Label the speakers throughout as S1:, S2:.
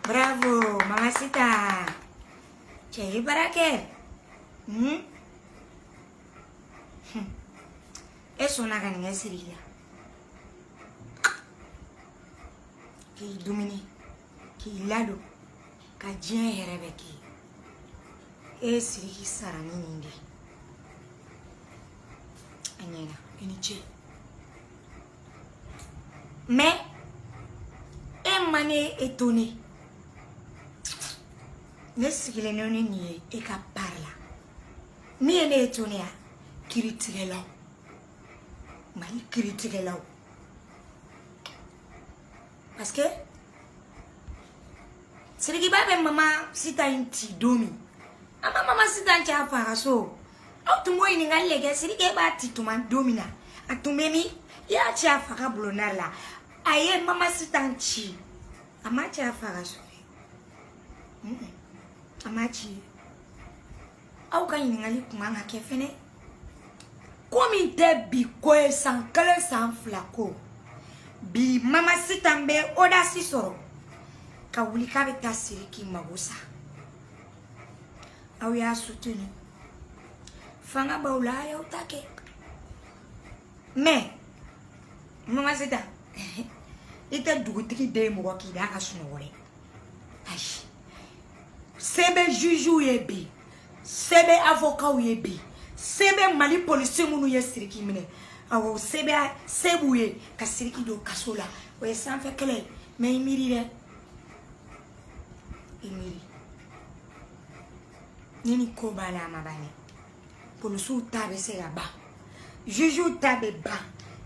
S1: Bravo, Mamacita. Cɛ ye baara kɛ. Hmm? E sɔnna ka nin kɛ Sidiki la. K'i dumuni, k'i ladon, ka diɲɛ hɛrɛ bɛɛ k'i ye. E ye Sidiki sara ni nin de ye. A ɲɛna, i ni ce. Mais e ma ne étonné. Ne sigilen ni nin ye e ka part la. Min ye ne étonné ya, kiritigɛlaw. Mali kiritigɛlaw. Parce que Sidikiba bɛ Mama Sita in ci don min, an ma Mama Sita ci a fa ka so. Aw tun b'o ɲininkali de kɛ Sidiki e b'a ci tuma don min na, a tun bɛ min? I y'a ci a fa ka bulonda la. A ye Mama Sita ci, a ma ci a fa ka so dɛ. A ma ci. Aw ka ɲininkali kun kan ka kɛ fɛnɛ. Ko min tɛ bi ko ye, san 1 san 2 ko. Bi Mama Sita bɛ audace sɔrɔ ka wuli k'a bɛ taa Sidiki mago sa. Aw y'a soutenu. Fanga b'aw la, a y'aw ta kɛ. Mais Mama Sita, i tɛ dugutigi den mɔgɔ k'i da ka sunɔgɔ dɛ. Ayi. Se bɛ jugew ye bi, se bɛ avocats ye bi, se bɛ Mali policier minnu ye Sidiki minɛ. Awɔ, se bɛ se b'u ye ka Sidiki don kaso la. O ye sanfɛ kɛlɛ ye. Mais i miiri dɛ. I miiri. Ni nin ko b'a la, a ma ban dɛ. Polisiw ta bɛ se ka ban, jugew ta bɛ ban,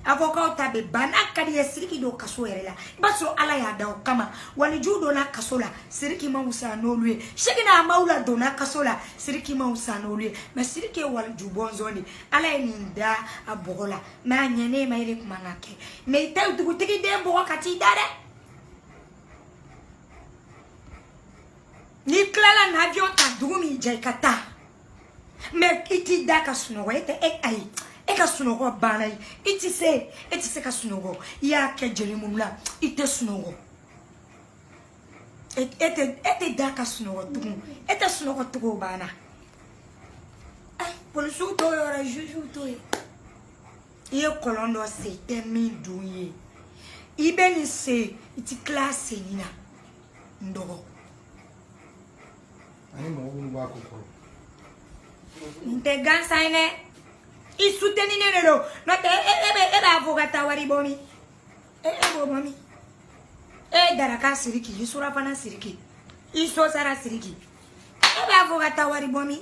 S1: avocats ta bɛ ban. N'a ka di ye Sidiki don kaso yɛrɛ la, i b'a sɔrɔ Ala y'a da o kama. Walijuw donna kaso la, Sidiki ma wusa n'olu ye. Segina Mawula donna kaso la, Sidiki ma wusa n'olu ye. Mais Sidiki ye waliju bɔnzɔn de. Ala ye nin da a bɔgɔ la. Mais a ɲɛnen ma, e de kun man ka kɛ. Mais i tɛ dugutigi den bɔgɔ ka t'i da dɛ. N'i tilala na avion ta dugu min jɛ i ka taa. Mais i t'i da ka sunɔgɔ, e tɛ e ayi. E ka sunɔgɔ banna ye. I tɛ se, e tɛ se ka sunɔgɔ. I y'a kɛ jeli minnu la, i tɛ sunɔgɔ. E tɛ da ka sunɔgɔ tugun. E tɛ sunɔgɔ tugun, o banna. Polisiw t'o yɔrɔ ye, jugew t'o ye. I ye kɔlɔn dɔ sen, i tɛ min dun ye. I bɛ nin sen, i ti tila a senni na. N dɔgɔ.
S2: Ani mɔgɔ minnu b'a ko kɔrɔ.
S1: Nin tɛ gansan ye dɛ. I soutenir ne de don. N'o tɛ e bɛ avocat ta wari bɔ min? E b'o bɔ min? E ye daraka Sidiki, i surafana Sidiki, i sosara Sidiki. E bɛ avocat ta wari bɔ min?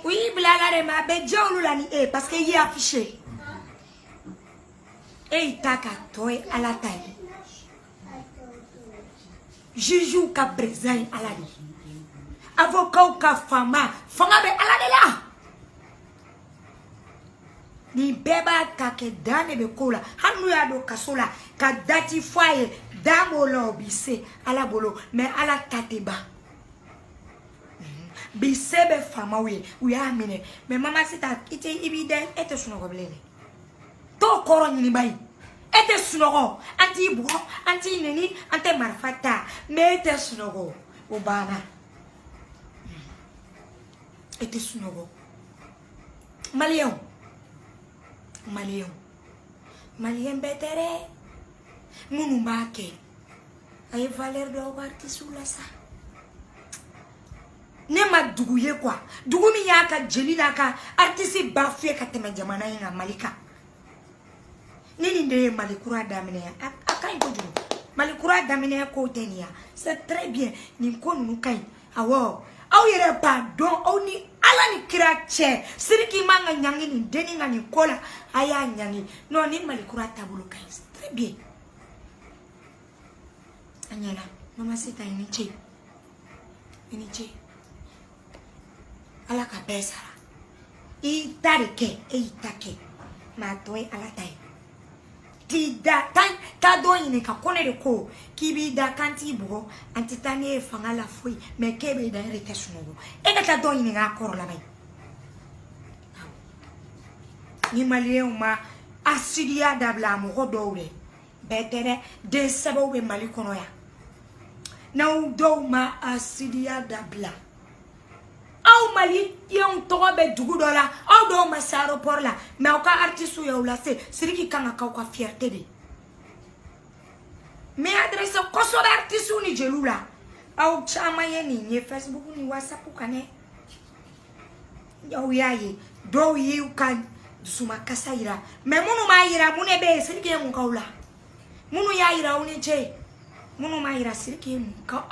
S1: U y'i bila a la de, mais a bɛ diya olu la ni e ye parce que i y'i affiché. E y'i ta ka tɔ ye Ala ta ye. Jugew ka président ye Ala de ye. Avocats ka faama, fanga bɛ Ala de la. Nin bɛɛ b'a ta kɛ dan de bɛ ko la. Hali n'u y'a don kaso la ka dati fɔ a ye, dan b'o la, o b'i se Ala bolo. Mais Ala ta tɛ ban. Bi se bɛ faamaw ye, u y'a minɛ. Mais Mama Sita, i tɛ i b'i da, e tɛ sunɔgɔ bilen dɛ. T'o kɔrɔ ɲiniba ye. E tɛ sunɔgɔ, an t'i bugɔ, an t'i neni, an tɛ marifa ta. Mais e tɛ sunɔgɔ, o banna. E tɛ sunɔgɔ. Maliyɛnw, maliyɛnw, maliyɛn bɛɛ tɛ dɛ. Minnu b'a kɛ, a ye valeur dɔw ka artiste la sa. Ne ma dugu ye quoi. Dugu min y'a ka jeli n'a ka artiste bafoué ka tɛmɛ jamana in kan, Mali kan. Ni nin de ye Mali kura daminɛ, a ka ɲi kojugu. Mali kura daminɛ ko tɛ nin ya. C'est très bien. Nin ko ninnu ka ɲi. Awɔ, aw yɛrɛ b'a dɔn aw ni Ala ni kira cɛ. Sidiki man ka ɲangi nin dennin ka nin ko la, a y'a ɲangi. Non, ni Mali kura taabolo ka ɲi. C'est très bien. A ɲɛna. Mama Sita, i ni ce. I ni ce. Ala ka bɛɛ sara. I y'i ta de kɛ, e y'i ta kɛ. Mais a tɔ ye Ala ta ye. T'i da, taa dɔ ɲininka ko ne de ko k'i b'i da k'an t'i bugɔ, an tɛ taa n'e ye fanga la foyi, mais k'e b'i da, e de tɛ sunɔgɔ. E ka taa dɔ ɲininka a kɔrɔ laban ye. Ni maliyɛnw ma asidiya dabila a mɔgɔ dɔw dɛ. Bɛɛ tɛ dɛ, den sɛbɛw bɛ Mali kɔnɔ yan. N'aw dɔw ma asidiya dabila, aw malidenw tɔgɔ bɛ dugu dɔ la, aw dɔw ma se aéroport la, mais aw ka artiste y'aw lase. Sidiki kan ka k'aw ka fierté de. N bɛ adressé kosɛbɛ artiste ni jeliw la. Aw caman ye nin ye Facebook ni WhatsApp kan dɛ, aw y'a ye, dɔw y'u ka dusumakasa yira, mais minnu m'a yira, mun de bɛ yen? Sidiki ye mun k'aw la? Minnu y'a yira, aw ni ce. Minnu m'a yira, Sidiki ye mun k'aw